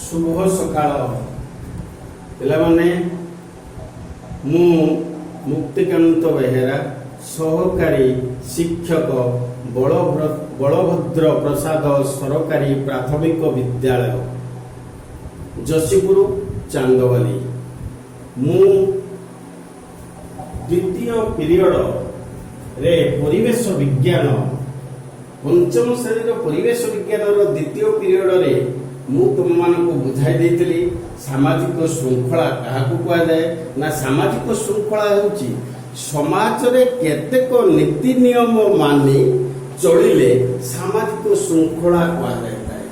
ଶୁଭ ସକାଳ ପିଲାମାନେ। ମୁଁ ମୁକ୍ତିକାନ୍ତ ବେହେରା, ସହକାରୀ ଶିକ୍ଷକ, ବଳଭଦ୍ର ପ୍ରସାଦ ସରକାରୀ ପ୍ରାଥମିକ ବିଦ୍ୟାଳୟ, ଯଶୀପୁର, ଚାନ୍ଦବାଲି। ମୁଁ ଦ୍ୱିତୀୟ ପିରିୟଡ଼ରେ ପରିବେଶ ବିଜ୍ଞାନ, ପଞ୍ଚମ ଶ୍ରେଣୀର ପରିବେଶ ବିଜ୍ଞାନର ଦ୍ୱିତୀୟ ପିରିୟଡ଼ରେ ମୁଁ ତୁମମାନଙ୍କୁ ବୁଝାଇ ଦେଇଥିଲି ସାମାଜିକ ଶୃଙ୍ଖଳା କାହାକୁ କୁହାଯାଏ ନା, ସାମାଜିକ ଶୃଙ୍ଖଳା ହେଉଛି ସମାଜରେ କେତେକ ନୀତି ନିୟମ ମାନି ଚଳିଲେ ସାମାଜିକ ଶୃଙ୍ଖଳା କୁହାଯାଇଥାଏ।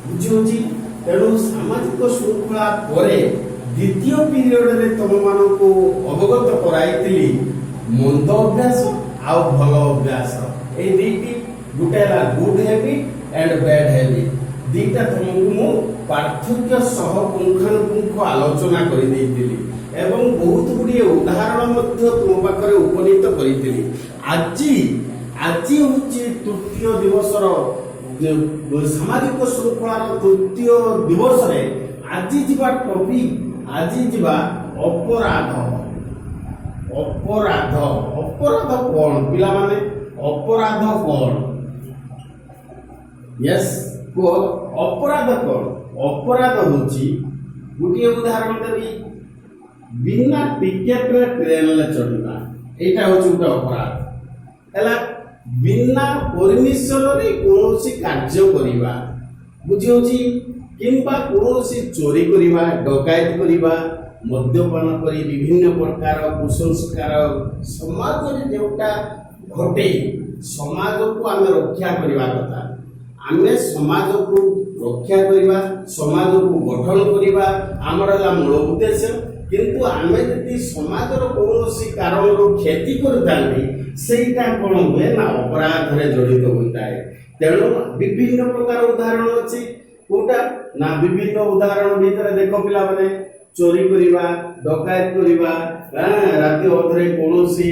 ବୁଝିହେଉଛି? ତେଣୁ ସାମାଜିକ ଶୃଙ୍ଖଳା ପରେ ଦ୍ୱିତୀୟ ପିରିୟଡ଼ରେ ତୁମମାନଙ୍କୁ ଅବଗତ କରାଇଥିଲି ମନ୍ଦ ଅଭ୍ୟାସ ଆଉ ଭଲ ଅଭ୍ୟାସ, ଏଇ ଦୁଇଟି। ଗୋଟେ ହେଲା good habit and bad habit। ଦିଟା ତୁମକୁ ମୁଁ ପାର୍ଥକ୍ୟ ସହ ପୁଙ୍ଖାନୁପୁଙ୍ଖ ଆଲୋଚନା କରିଦେଇଥିଲି ଏବଂ ବହୁତ ଗୁଡ଼ିଏ ଉଦାହରଣ ମଧ୍ୟ ତୁମ ପାଖରେ ଉପନୀତ କରିଥିଲି। ଆଜି ହେଉଛି ତୃତୀୟ ଦିବସର, ସାମାଜିକ ଶୃଙ୍ଖଳାର ତୃତୀୟ ଦିବସରେ ଆଜି ଯିବା ଟପିକ, ଆଜି ଯିବା ଅପରାଧ। ଅପରାଧ, ଅପରାଧ କଣ ପିଲାମାନେ? ଅପରାଧ କଣ? ୟେସ୍, କୁହ, ଅପରାଧ କଣ? ଅପରାଧ ହଉଛି, ଗୋଟିଏ ଉଦାହରଣ ଦେବି, ବିନା ଟିକେଟରେ ଟ୍ରେନରେ ଚଢିବା, ଏଇଟା ହଉଛି ଗୋଟେ ଅପରାଧ ହେଲା। ବିନା ପରମିଶନରେ କୌଣସି କାର୍ଯ୍ୟ କରିବା, ବୁଝିହେଉଛି? କିମ୍ବା କୌଣସି ଚୋରି କରିବା, ଡକାୟତ କରିବା, ମଦ୍ୟପାନ କରି ବିଭିନ୍ନ ପ୍ରକାର କୁସଂସ୍କାର ସମାଜରେ ଯେଉଁଟା ଘଟେ, ସମାଜକୁ ଆମେ ରକ୍ଷା କରିବା କଥା। ଆମେ ସମାଜକୁ ରକ୍ଷା କରିବା, ସମାଜକୁ ଗଠନ କରିବା ଆମର ହେଲା ମୂଳ ଉଦ୍ଦେଶ୍ୟ। କିନ୍ତୁ ଆମେ ଯଦି ସମାଜର କୌଣସି କାରଣରୁ କ୍ଷତି କରିଥାନ୍ତି, ସେଇଟା କ'ଣ ହୁଏ ନା ଅପରାଧରେ ଜଡ଼ିତ ହୋଇଥାଏ। ତେଣୁ ବିଭିନ୍ନ ପ୍ରକାର ଉଦାହରଣ ଅଛି। କୋଉଟା ନା, ବିଭିନ୍ନ ଉଦାହରଣ ଭିତରେ ଦେଖ ପିଲାମାନେ, ଚୋରି କରିବା, ଡକାୟତ କରିବା, ରାତି ଅଧରେ କୌଣସି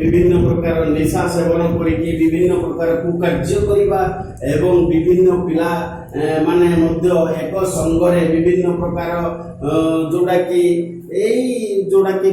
ବିଭିନ୍ନ ପ୍ରକାର ନିଶା ସେବନ କରିକି ବିଭିନ୍ନ ପ୍ରକାର କୁକାର୍ଯ୍ୟ କରିବା ଏବଂ ବିଭିନ୍ନ ପିଲା ମାନେ ମଧ୍ୟ ଏକ ସଙ୍ଗରେ ବିଭିନ୍ନ ପ୍ରକାର ଯୋଉଟା କି ଏଇ ଯୋଉଟା କି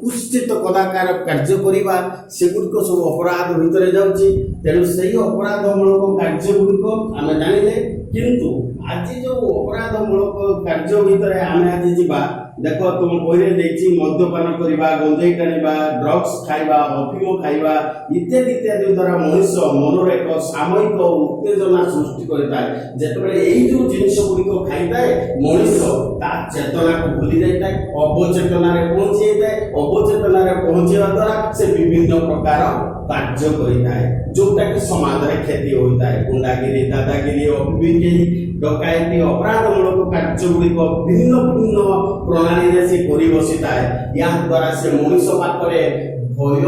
କୁତ୍ସିତ କଦାକାର କାର୍ଯ୍ୟ କରିବା, ସେଗୁଡ଼ିକ ସବୁ ଅପରାଧ ଭିତରେ ଯାଉଛି। ତେଣୁ ସେଇ ଅପରାଧମୂଳକ କାର୍ଯ୍ୟ ଗୁଡ଼ିକ ଆମେ ଜାଣିଲେ। କିନ୍ତୁ ଆଜି ଯୋଉ ଅପରାଧମୂଳକ କାର୍ଯ୍ୟ ଭିତରେ ଆମେ ଆଜି ଯିବା, ଦେଖ, ତୁମ ବହିରେ ଦେଇଛି, ମଦ୍ୟପାନ କରିବା, ଗଞ୍ଜେଇ ଟାଣିବା, ଡ୍ରଗ୍ସ ଖାଇବା, ଅଫିମ ଖାଇବା ଇତ୍ୟାଦି ଇତ୍ୟାଦି ଦ୍ୱାରା ମଣିଷ ମନରେ ଏକ ସାମୟିକ ଉତ୍ତେଜନା ସୃଷ୍ଟି କରିଥାଏ। ଯେତେବେଳେ ଏଇ ଯୋଉ ଜିନିଷ ଗୁଡ଼ିକ ଖାଇଥାଏ, ମଣିଷ ତା ଚେତନାକୁ ଭୁଲି ଯାଇଥାଏ, ଅବଚେତନାରେ ପହଞ୍ଚି ଯାଇଥାଏ। ଅବଚେତନାରେ ପହଞ୍ଚିବା ଦ୍ୱାରା ସେ ବିଭିନ୍ନ ପ୍ରକାର କାର୍ଯ୍ୟ କରିଥାଏ, ଯୋଉଟା କି ସମାଜରେ କ୍ଷତି ହୋଇଥାଏ। ଗୁଣ୍ଡାଗିରି, ଦାଦାଗିରି, ଅପବିକି, ଡକାୟତି, ଅପରାଧମୂଳକ କାର୍ଯ୍ୟ ଗୁଡ଼ିକ ଭିନ୍ନ ଭିନ୍ନ ପ୍ରଣାଳୀରେ ସେ କରି ବସିଥାଏ। ଏହା ଦ୍ୱାରା ସେ ମଣିଷ ପାଖରେ ଭୟ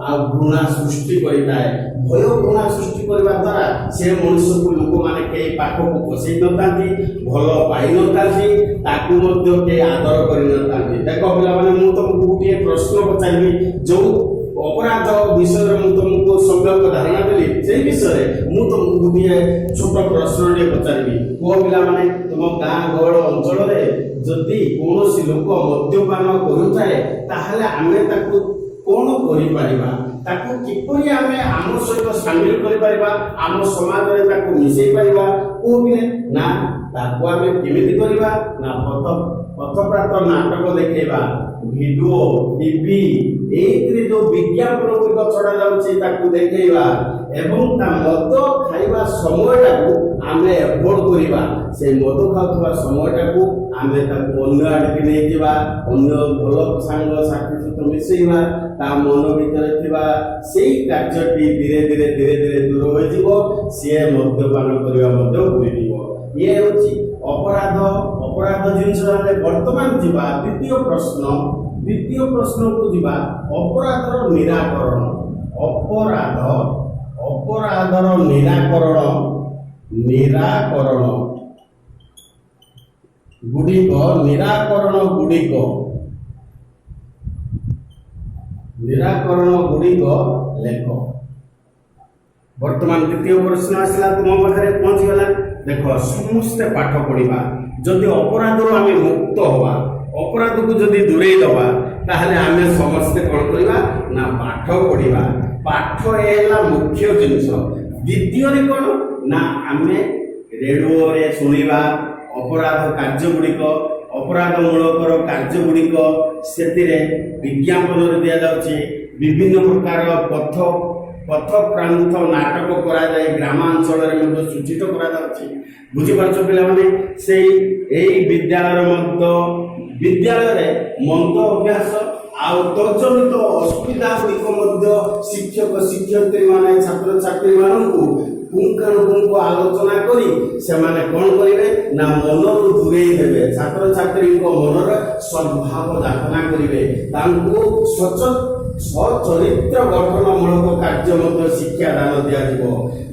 ଆଉ ଘୃଣା ସୃଷ୍ଟି କରିଥାଏ। ଭୟ ଘୃଣା ସୃଷ୍ଟି କରିବା ଦ୍ୱାରା ସେ ମଣିଷକୁ ଲୋକମାନେ କେହି ପାଖକୁ ପଶେଇ ନଥାନ୍ତି, ଭଲ ପାଇନଥାନ୍ତି, ତାକୁ ମଧ୍ୟ କେହି ଆଦର କରିନଥାନ୍ତି। ଦେଖ ପିଲାମାନେ, ମୁଁ ତମକୁ ଗୋଟିଏ ପ୍ରଶ୍ନ ପଚାରିବି। ଯୋଉ ଅପରାଧ ବିଷୟରେ ମୁଁ ତମକୁ ସମ୍ୟକ ଧାରଣା ଦେଲି, ସେଇ ବିଷୟରେ ମୁଁ ତମକୁ ଗୋଟିଏ ଛୋଟ ପ୍ରଶ୍ନଟିଏ ପଚାରିବି। କୁହ ପିଲାମାନେ, ତୁମ ଗାଁ ଗହଳ ଅଞ୍ଚଳରେ ଯଦି କୌଣସି ଲୋକ ମଦ୍ୟପାନ କରୁଥାଏ, ତାହେଲେ ଆମେ ତାକୁ କଣ କରିପାରିବା? ତାକୁ କିପରି ଆମେ ଆମ ସହିତ ସାମିଲ କରିପାରିବା, ଆମ ସମାଜରେ ତାକୁ ମିଶେଇ ପାରିବା? କୁହ ପିଲେ। ନା, ତାକୁ ଆମେ କେମିତି କରିବା ନା, ପଥପ୍ରାନ୍ତ ନାଟକ ଦେଖେଇବା, ଭିଡିଓ, ଟିଭି, ଏଇଥିରେ ଯୋଉ ବିଜ୍ଞାପନ ଗୁଡ଼ିକ ଛଡ଼ା ଯାଉଛି ତାକୁ ଦେଖେଇବା ଏବଂ ତା ମଦ ଖାଇବା ସମୟଟାକୁ ଆମେ ଏଭଏଡ କରିବା। ସେ ମଦ ଖାଉଥିବା ସମୟଟାକୁ ଆମେ ତାକୁ ଅନ୍ୟ ଆଡ଼ିକି ନେଇଯିବା, ଅନ୍ୟ ଭଲ ସାଙ୍ଗ ସାଥି ସହିତ ମିଶେଇବା। ତା ମନ ଭିତରେ ଥିବା ସେଇ କାର୍ଯ୍ୟଟି ଧୀରେ ଧୀରେ ଧୀରେ ଧୀରେ ଦୂର ହୋଇଯିବ। ସିଏ ମଦ୍ୟପାନ କରିବା ମଧ୍ୟ ଭୁଲିଯିବ। ଇଏ ହେଉଛି ଅପରାଧ। ଅପରାଧ ଜିନିଷ ଜାଣିଲେ, ବର୍ତ୍ତମାନ ଯିବା ଦ୍ୱିତୀୟ ପ୍ରଶ୍ନ। ଦ୍ୱିତୀୟ ପ୍ରଶ୍ନକୁ ଯିବା, ଅପରାଧର ନିରାକରଣ। ଅପରାଧର ନିରାକରଣ, ନିରାକରଣ ଗୁଡ଼ିକ ଲେଖ। ବର୍ତ୍ତମାନ ଦ୍ୱିତୀୟ ପ୍ରଶ୍ନ ଆସିଲା, ତୁମ ପାଖରେ ପହଞ୍ଚିଗଲା। ଦେଖ, ସମସ୍ତେ ପାଠ ପଢିବା। ଯଦି ଅପରାଧରୁ ଆମେ ମୁକ୍ତ ହବା, ଅପରାଧକୁ ଯଦି ଦୂରେଇ ଦେବା, ତାହେଲେ ଆମେ ସମସ୍ତେ କ'ଣ କରିବା ନା ପାଠ ପଢ଼ିବା। ପାଠ ହେଲା ମୁଖ୍ୟ ଜିନିଷ। ଦ୍ୱିତୀୟରେ କ'ଣ ନା ଆମେ ରେଡ଼ିଓରେ ଶୁଣିବା ଅପରାଧ କାର୍ଯ୍ୟ ଗୁଡ଼ିକ, ଅପରାଧମୂଳକର କାର୍ଯ୍ୟ ଗୁଡ଼ିକ। ସେଥିରେ ବିଜ୍ଞାପନରେ ଦିଆଯାଉଛି। ବିଭିନ୍ନ ପ୍ରକାର ପଥପ୍ରାନ୍ତ ନାଟକ କରାଯାଇ ଗ୍ରାମାଞ୍ଚଳରେ ମଧ୍ୟ ସୂଚିତ କରାଯାଉଛି। ବୁଝିପାରୁଛ ପିଲାମାନେ? ସେଇ ଏଇ ବିଦ୍ୟାଳୟରେ ମଧ୍ୟ, ବିଦ୍ୟାଳୟରେ ମନ୍ଦ ଅଭ୍ୟାସ ଆଉ ତଜ୍ଜନିତ ଅସୁବିଧା ଗୁଡ଼ିକ ମଧ୍ୟ ଶିକ୍ଷକ ଶିକ୍ଷୟିତ୍ରୀମାନେ ଛାତ୍ରଛାତ୍ରୀମାନଙ୍କୁ ପୁଙ୍ଖାନୁପୁଙ୍ଖ ଆଲୋଚନା କରି ସେମାନେ କ'ଣ କରିବେ ନା ମନରୁ ଦୂରେଇ ଦେବେ। ଛାତ୍ରଛାତ୍ରୀଙ୍କ ମନରେ ସଦ୍ଭାବ ଯାତନା କରିବେ। ତାଙ୍କୁ ସଚରିତ୍ର ଗଠନମୂଳକ କାର୍ଯ୍ୟ ମଧ୍ୟ ଶିକ୍ଷାଦାନ ଦିଆଯିବ।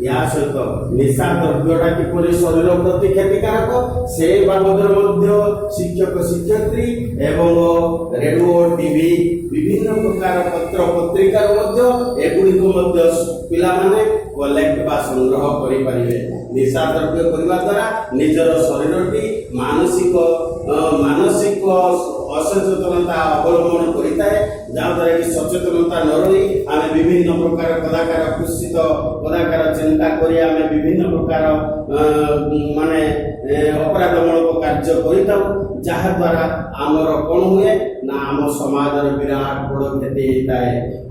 ଏହା ସହିତ ନିଶା ଦ୍ରବ୍ୟଟା କିପରି ଶରୀର ପ୍ରତି କ୍ଷତିକାରକ, ସେ ବାବଦରେ ମଧ୍ୟ ଶିକ୍ଷକ ଶିକ୍ଷୟିତ୍ରୀ ଏବଂ ରେଡିଓ, ଟିଭି, ବିଭିନ୍ନ ପ୍ରକାର ପତ୍ର ପତ୍ରିକାରୁ ମଧ୍ୟ ଏଗୁଡ଼ିକୁ ମଧ୍ୟ ପିଲାମାନେ କଲେକ୍ଟ ବା ସଂଗ୍ରହ କରିପାରିବେ। ନିଶା ଦ୍ରବ୍ୟ କରିବା ଦ୍ୱାରା ନିଜର ଶରୀରଟି ମାନସିକ ଅସଚେତନତା ଅବଲମ୍ବନ କରିଥାଏ, ଯାହାଦ୍ୱାରା କି ସଚେତନତା ନ ରହି ଆମେ ବିଭିନ୍ନ ପ୍ରକାର କଦାକାର କୁତ୍ସିତ କଦାକାର ଚିନ୍ତା କରି ଆମେ ବିଭିନ୍ନ ପ୍ରକାର ମାନେ ଅପରାଧମୂଳକ କାର୍ଯ୍ୟ କରିଥାଉ, ଯାହାଦ୍ୱାରା ଆମର କ'ଣ ହୁଏ ନା ଆମ ସମାଜର ବିରାଟ ବଡ଼ କ୍ଷତି ହେଇଥାଏ।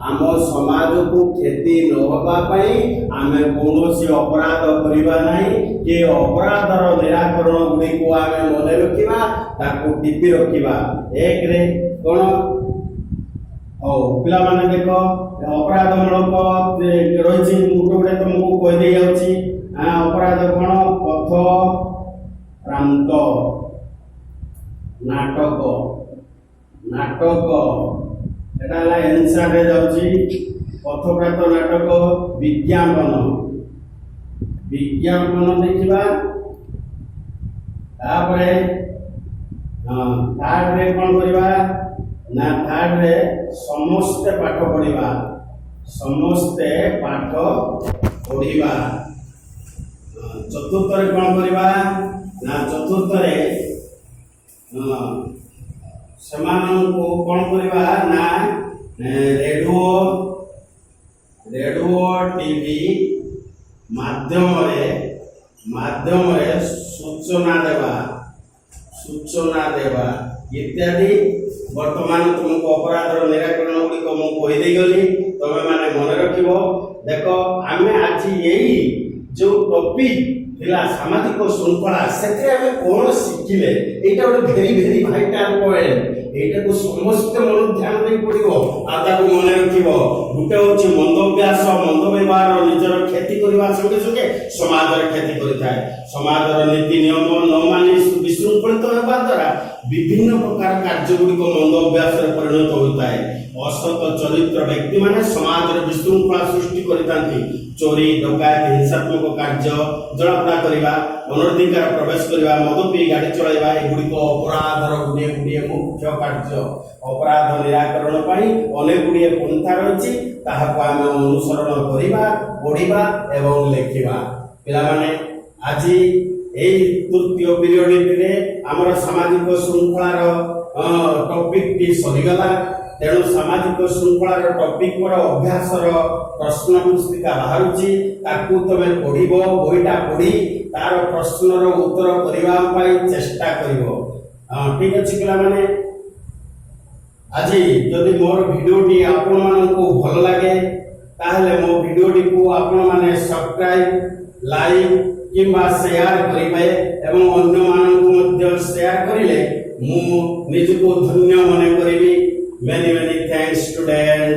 ଆମ ସମାଜକୁ କ୍ଷତି ନ ହେବା ପାଇଁ ଆମେ କୌଣସି ଅପରାଧ କରିବା ନାହିଁ କି ଅପରାଧର ନିରାକରଣ ଗୁଡ଼ିକୁ ଆମେ ମନେ ରଖିବା, ତାକୁ ଟିପି ରଖିବା। ଏକରେ କ'ଣ? ହଉ ପିଲାମାନେ, ଦେଖ, ଅପରାଧମୂଳକ ରହିଛି। ମୁଁ ଗୋଟେ ଗୋଟେ ତମକୁ କହିଦେଇ ଯାଉଛି। ଅପରାଧ କ'ଣ? ପଥ ପ୍ରାନ୍ତ ନାଟକ। ନାଟକ ଏଟା ହେଲା ଏନ୍ସାରରେ ଯାଉଛି। ପଥପ୍ରାନ୍ତ ନାଟକ, ବିଜ୍ଞାପନ। ବିଜ୍ଞାପନ ଦେଖିବା। ତାପରେ ହଁ, ଥାର୍ଡରେ କ'ଣ କରିବା ନା ଥାର୍ଡରେ ସମସ୍ତେ ପାଠ ପଢିବା। ସମସ୍ତେ ପାଠ ପଢିବା। ହଁ, ଚତୁର୍ଥରେ କ'ଣ କରିବା ନା ଚତୁର୍ଥରେ ହଁ, ସେମାନଙ୍କୁ କ'ଣ କରିବା ନା ରେଡିଓ, ଟିଭି ମାଧ୍ୟମରେ ସୂଚନା ଦେବା ଇତ୍ୟାଦି। ବର୍ତ୍ତମାନ ତୁମକୁ ଅପରାଧର ନିରାକରଣ ଗୁଡ଼ିକ ମୁଁ କହିଦେଇଗଲି, ତମେ ମାନେ ମନେ ରଖିବ। ଦେଖ, ଆମେ ଆଜି ଏଇ ଯୋଉ ଟପିକ ଥିଲା ସାମାଜିକ ଶୃଙ୍ଖଳା, ସେଥିରେ ଆମେ କ'ଣ ଶିଖିଲେ? ଏଇଟା ଗୋଟେ ଭେରି ଭେରି ଭାଇଟାଲ ପଏଣ୍ଟ। ଏଇଟାକୁ ସମସ୍ତେ ମନ ଧ୍ୟାନ ଦେଇ ପଢିବ ଆଉ ତାକୁ ମନେ ରଖିବ। ଗୋଟେ ହଉଛି ମନ୍ଦ ଅଭ୍ୟାସ, ମନ୍ଦ ବ୍ୟବହାର ନିଜର କ୍ଷତି କରିବା ସଙ୍ଗେ ସଙ୍ଗେ ସମାଜର କ୍ଷତି କରିଥାଏ। ସମାଜର ନୀତି ନିୟମ ନ ମାନି ବିଶୃଙ୍ଖଳିତ ହେବା ଦ୍ୱାରା ବିଭିନ୍ନ ପ୍ରକାର କାର୍ଯ୍ୟ ଗୁଡ଼ିକ ମନ୍ଦ ଅଭ୍ୟାସରେ ପରିଣତ ହୋଇଥାଏ। ଅସତ ଚରିତ୍ର ବ୍ୟକ୍ତିମାନେ ସମାଜରେ ବିଶୃଙ୍ଖଳା ସୃଷ୍ଟି କରିଥାନ୍ତି। ଚୋରି, ଡକାୟତ, ହିଂସାତ୍ମକ କାର୍ଯ୍ୟ, ଜଳାପୋଡ଼ା କରିବା, ଅନଧିକାର ପ୍ରବେଶ କରିବା, ମଦ ପିଇ ଗାଡ଼ି ଚଳାଇବା, ଏଗୁଡ଼ିକ ଅପରାଧର ଗୁଡ଼ିଏ ଗୁଡ଼ିଏ ମୁଖ୍ୟ କାର୍ଯ୍ୟ। ଅପରାଧ ନିରାକରଣ ପାଇଁ ଅନେକ ଗୁଡ଼ିଏ ପନ୍ଥା ରହିଛି। ତାହାକୁ ଆମେ ଅନୁସରଣ କରିବା, ପଢ଼ିବା ଏବଂ ଲେଖିବା। ପିଲାମାନେ, ଆଜି ଏଇ ତୃତୀୟ ପିରିୟଡରେ ଆମର ସାମାଜିକ ଶୃଙ୍ଖଳାର ଟପିକଟି ସରିଗଲା। ତେଣୁ ସାମାଜିକ ଶୃଙ୍ଖଳାର ଟପିକ ପର ଅଭ୍ୟାସର ପ୍ରଶ୍ନ ପୁସ୍ତିକା ବାହାରୁଛି। ତାକୁ ତମେ ପଢିବ। ବହିଟା ପଢି ତାର ପ୍ରଶ୍ନର ଉତ୍ତର କରିବା ପାଇଁ ଚେଷ୍ଟା କରିବ। ହଁ, ଠିକ ଅଛି ପିଲାମାନେ। ଆଜି ଯଦି ମୋର ଭିଡ଼ିଓଟି ଆପଣମାନଙ୍କୁ ଭଲ ଲାଗେ, ତାହେଲେ ମୋ ଭିଡ଼ିଓଟିକୁ ଆପଣମାନେ ସବସ୍କ୍ରାଇବ, ଲାଇକ୍ କିମ୍ବା ସେୟାର କରିବେ ଏବଂ ଅନ୍ୟମାନଙ୍କୁ ମଧ୍ୟ ସେୟାର କରିଲେ ମୁଁ ନିଜକୁ ଧନ୍ୟ ମନେ କରିବି। Many many thanks, student.